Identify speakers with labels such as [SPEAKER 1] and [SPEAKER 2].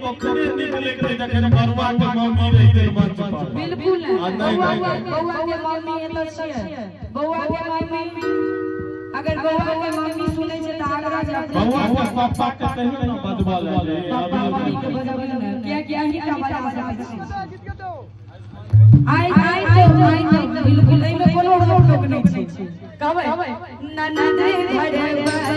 [SPEAKER 1] ओखने निकले के जखन बरुआ के मम्मी रहितै मंच पर।
[SPEAKER 2] बिल्कुल
[SPEAKER 1] आ
[SPEAKER 2] नहि।
[SPEAKER 1] नहि,
[SPEAKER 2] बौआ
[SPEAKER 1] नहि,
[SPEAKER 2] के, बौआ के मम्मी एतऽ छियै। बौआ के मम्मी, अगर बौआ के मम्मी सुनै छै तऽ आग्रह जे अपने
[SPEAKER 1] बौआ के पप्पा के कहियो ने बजबऽ लए जे
[SPEAKER 2] पप्पा
[SPEAKER 1] अभी
[SPEAKER 2] मम्मी के बजबै ने, कियाकि अहीं टा बजा सकै छी। आइ आइ आइ बिल्कुल एहिमे कोनो रोक टोक नहि छै। कहबै ननद घर।